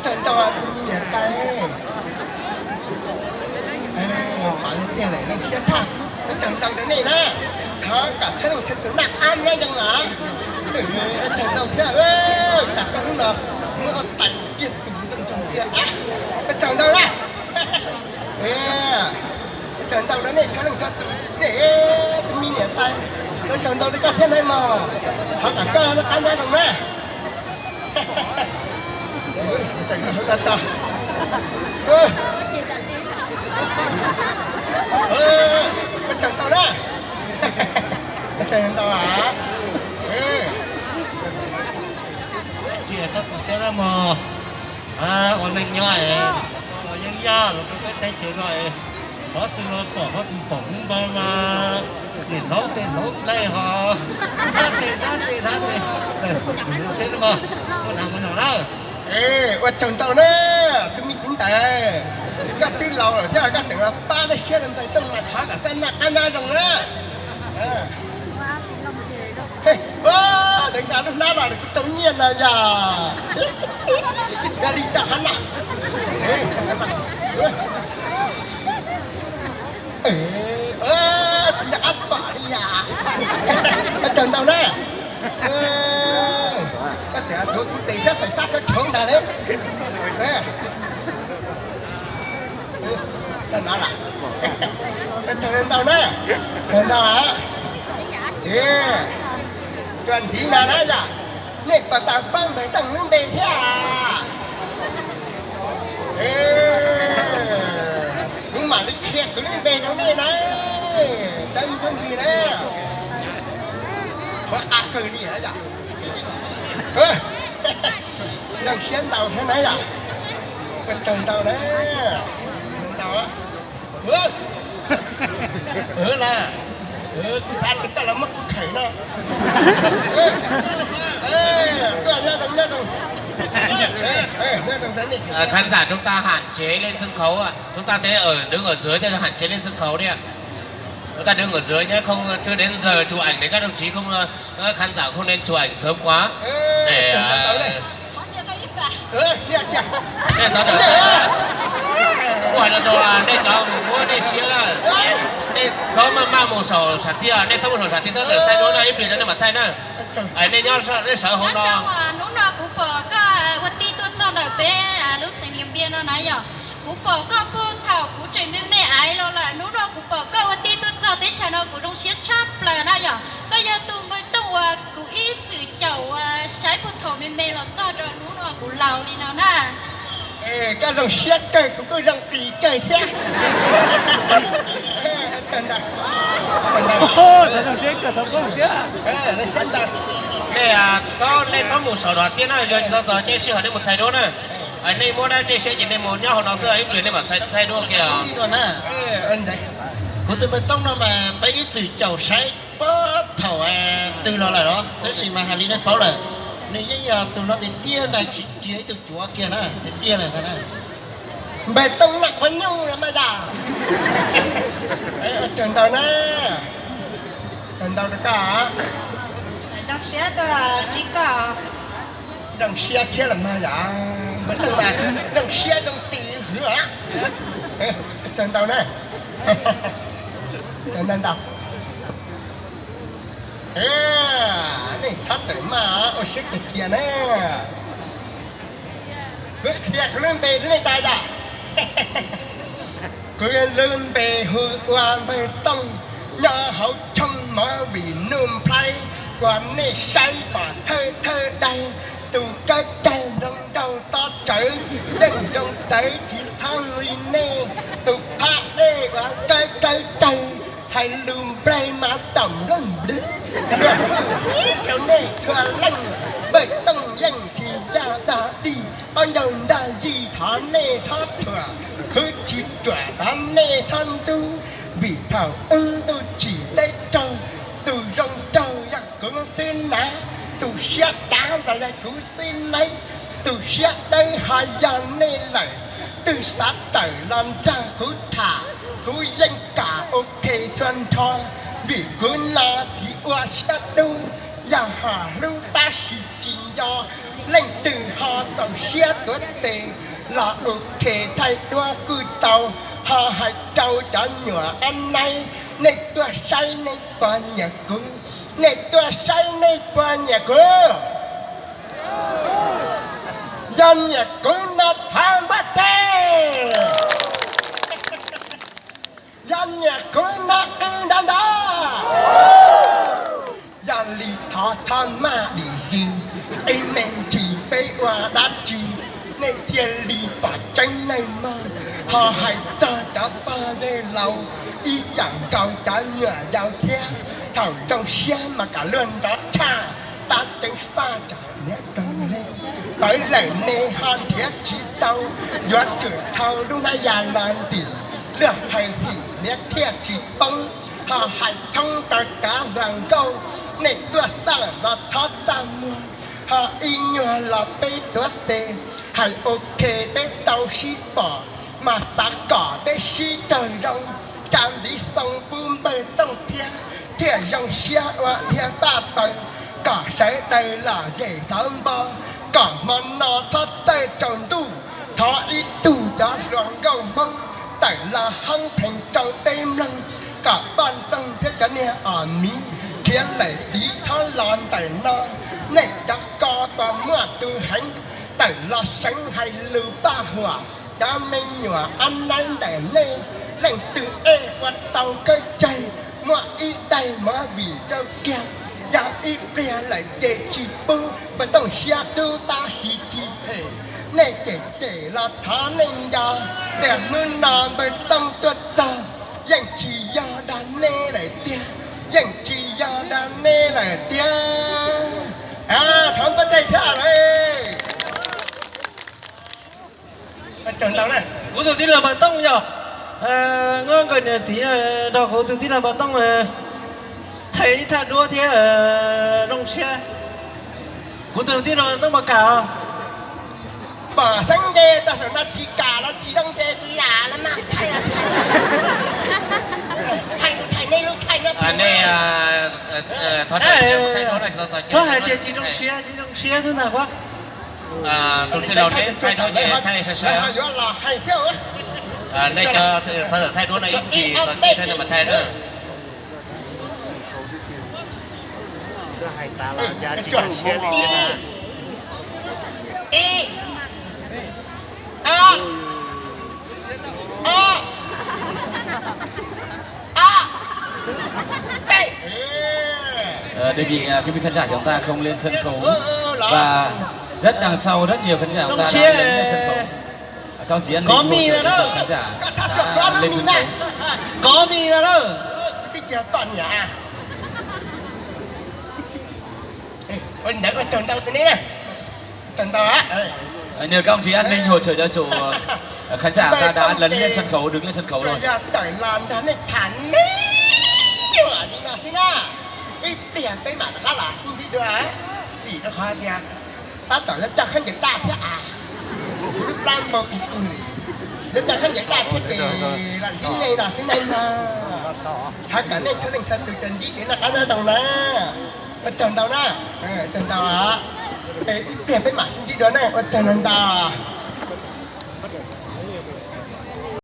Tsaug ntau tus me niam tais. Pom tiag tiag lawm, zoo siab tshaj. Ua tsaug ntau rau nej na. Thov kom txhua leej txhua tus noj qab nyob zoo na. Ua tsaug ntau thiab, tsam koj hnub no muab tais kiag tus ntoo tsaug ntxiag. Ua tsaug ntau na. Ua tsaug ntau rau nej txhua leej txhua tus, nej tus me niam tais. Ua tsaug ntau rau koj thiab nawb mog. Thov kom koj noj qab nyob zoo na. Ua tsaug ntau na. Ua tsaug ntau. Tsis yog tau tus xyab laj mog, ua neej nyob es yeej yaj los rau peb teb chaws no es, qhov twg los pom, qhov twg pom hnub npawg mas niam hlob tej hlob nplej ho thab tej thab tej thab tej. Seb mog, muaj nas muaj noog na. Ua tsaug ntau na, tus me txiv ntawd, koj twb laus lawm thiab koj tseem los pab dej siab rau npawg Tooj mas thov kom koj noj qab nyob zoo na. Deev nqa lub hnab los kuv rau nyiaj no yog. Nqa li rau qhov no. Nyob qab tom li yam. Ua tsaug ntau na. Koj tseem tuav kuv tes thiab fais fab koj rhauv ntag le. Ua tsaug ntau na. Tsaug ntau. Tsuas ntiv no na yom. Nej puas tau paub npawg Tooj lub npe thiab? Kuv mam li qhia kuv lub npe rau nej na. Tawv ntsuab ntsig na. Qhuav qab kawg li yom. Zoo siab ntau thiab na yom. Ua tsaug ntau na. Ntau. Kuv xav tias koj los muab kuv khawm no. Tuaj nyob zoo, nyob zoo. Khán giả chúng ta hạn chế lên sân khấu ạ. Chúng ta sẽ ở, đứng ở dưới thôi, hạn chế lên sân khấu đi ạ. Chúng ta đứng ở dưới nhé, không, chưa đến giờ chụp ảnh để các đồng chí không, ờ, các khán giả không nên chụp ảnh sớm quá. Để, ờ, nej txhob, ua nej cov mus muab dej siab na. Nej txhob maj maj mus saum sam tiaj, nej txhob mus saum sam tiaj, txhob tawm thaij duab na, ib pliag nej mam thaij na. Nej nyob, nej sawv hauv no. Hnub no kuv pom koj ua tij tuaj txog ntawm peb lub xeev Niam Npiam no na yom. Kuv pom koj puag thaum kuv tseem me me aiv los lawm, hnub no kuv pom koj ua tij tuaj txog teb chaws no kuv zoo siab tshaj plaws na yom. Koj yog tus npawg Tooj uas kuv ib txwm caum saib puag thaum me me los txog rau hnub no kuv laus li no na. Koj zoo siab kawg, kuv kuj zoo tis kawg thiab. Nej txhob, nej txhob mus saum no tiag na, yog tsis tau txog caij sij hawm nej mus thaij duab na. Nej muab dab dej siab ces nej mus nyob hauv no xwb, ib pliag nej mam thaij duab kiag. Kuv tus npawg Tooj no mas peb ib txwm caum saib puag thaum twg los lawm los, tab sis mas hais li nej paub lawm, nws yeej yog tus no tiag tiag ntag, tsis cia ib tug cuav kiag na, tiag tiag lawm ntag na. Npawg Tooj Naj Quav Nyuj los mas yom. Tsaug ntau na. Tsaug ntau rau koj. Zoo siab tuaj ntsib koj. Zoo siab thiab los mas yom, npawg Tooj mas zoo siab zoo tis hwv. Tsaug ntau na. Tsaug ntau ntau. Nej txhob tawm maj, ua siab tiag tiag na. Kuv qhia kuv lub npe rau nej tau yom. Kuv lub npe hu ua npawg Tooj, nyob hauv tshooj Mov Vim Nuj Nplhaib, uas nej saib pom thawj thawj daim, tus kawb caig nroo nraug tob tsawv, yeej zoo txawv tsis thooj li nej, tus phab dej uas kawb kawb caug, hais lus nplawg mas taum nplooj npliv, luag hu hib rau nej txhua leej. Npawg Tooj yeej tsis yog dog dig, paub ncauj nrog yig thov nej txhob thuam, khwv tsis ruam thov nej txhob ntxub, vim thaum wb ntuj tsim teb raug, tus zoo nraug yog kuv xwb na, tus siab dav los yog kuv xwb na, tus siab dawb ho yog nej lawm, twb xav tawm los nrog kuv tham, kuv yeej kam ok txhua nrho, vim kuv no tsis ua siab dub, yog ho hlub tab sis tsis nco, leej twg ho txaus siab tuav tes los ua ke thaij duab kuj tau, ho hais rau cov nyuam ab naib, nej tuaj saib nej puas nyiam kuv, nej tuaj saib nej puas nyiam kuv. Yog nyiam kuv no thov npuaj teg. Yog nyiam kuv no qw nrov nrov. Yog li thov txhob maj dim zis, ib me ntsis peb ua dab tsi nej thiaj li pom tseeb neeg mog. Ho hais txog cov pog yawg laus ib yam nkaus cov nyuam yaus thiab, thaum zoo siab mas kom luag nrov tshaj, tab ceev faj tsam niam rau le. Pawv lawm ne ho nrhiav tsis tau, yuav tsum thau lub hnab ya los ntim, luag hais him niam thiaj tsis poob. Ho hais thoob rau cov hluas nkauj, nej tuaj xaj los txhob txaj muag, ho ib nyuag los peb tuav tes, hais ua ke peb tau sib pom, mas xav kom peb sib raug zoo, tsa ntiv xoo pub npawg Tooj thiab, thiaj zoo siab ua dhia paj paws, kom sawv daws lom zem thov npo, kom hmo no txhob txawj tsaus ntuj, thov ib tug cov hluas nkauj Hmoob tawm los hoob pheej rau peb mloog, kom poj ntxoog thiab cov niag os miv nrhiav lawm tiv thob los ntawm no. Nej cov ko puas muaj tus heev tawm los seev hais lus paj huam cov me nyuam ab naib ntawm nej? Leej twg ej ua tau kawb tsawg, muaj ib daim movie rau kiag, yog ib pliag lawm ces tsis pub, npawg Tooj siab dub tab sis tsis phem. Nej cem cem los thov nej nco, tias hnub no npawg Tooj tuaj txog, yeej tsis yog dag nej lawm tiag, yeej tsis yog dag nej lawm tiag. Thov npuaj teg thiab lawm. Kuv tus tij laug Npawg Tooj yog, nyob nkawd niam txiv nrog kuv tus tij laug Npawg Tooj txhais ib thaj duab thiab zoo siab. Kuv tus tij laug Npawg Tooj puas kam? Pom xeeb nce tau saum no tsis kam los tsis zoo nce lam los mas thaij los thaij. Thaij kuv thaij nej lub thaij no thaij. Txhob hais tias tsis zoo siab, tsis zoo siab xwb ntag. Tus tij laug neb thaij duab ces thaij sawv sawv. Yuav los hais thiab. Nej cov thawj thaij duab no ib ntsis thaij no mas thaij na. Ờ, đề nghị à, quý vị khán giả chúng ta không lên sân khấu và rất đằng sau rất nhiều khán giả chúng ta đang lấn lên sân khấu. À, các ông chị em có mình ngồi mi rồi đó, khán giả đã lên sân khấu. Có mi rồi đó. Ntawd ua tsaug ntau ne. Ua tsaug ntau. Ờ, nhờ các ông chị an ninh hỗ trợ cho chủ, ờ, khán giả ta đã lấn lên sân khấu, được lên sân khou rồi. Yog tawm los nrog nej tham ne, nyuam li no xwb na. Ib pliag peb mam rov qab los sib ntsib dua. Vim rau qhov tias tab tom yuav coj khaub ncaws daj thiab as. Lub plab npau kis ub, yuav coj khaub ncaws daj thiab ces los ntsib nej los xwb na. Thov kom nej txhua leej txhua tus tsuas ntsib kev noj qab nyob zoo na. Ua tsaug ntau na. Ua tsaug ntau. Ib pliag peb mam sib ntsib dua na. Ua tsaug ntau.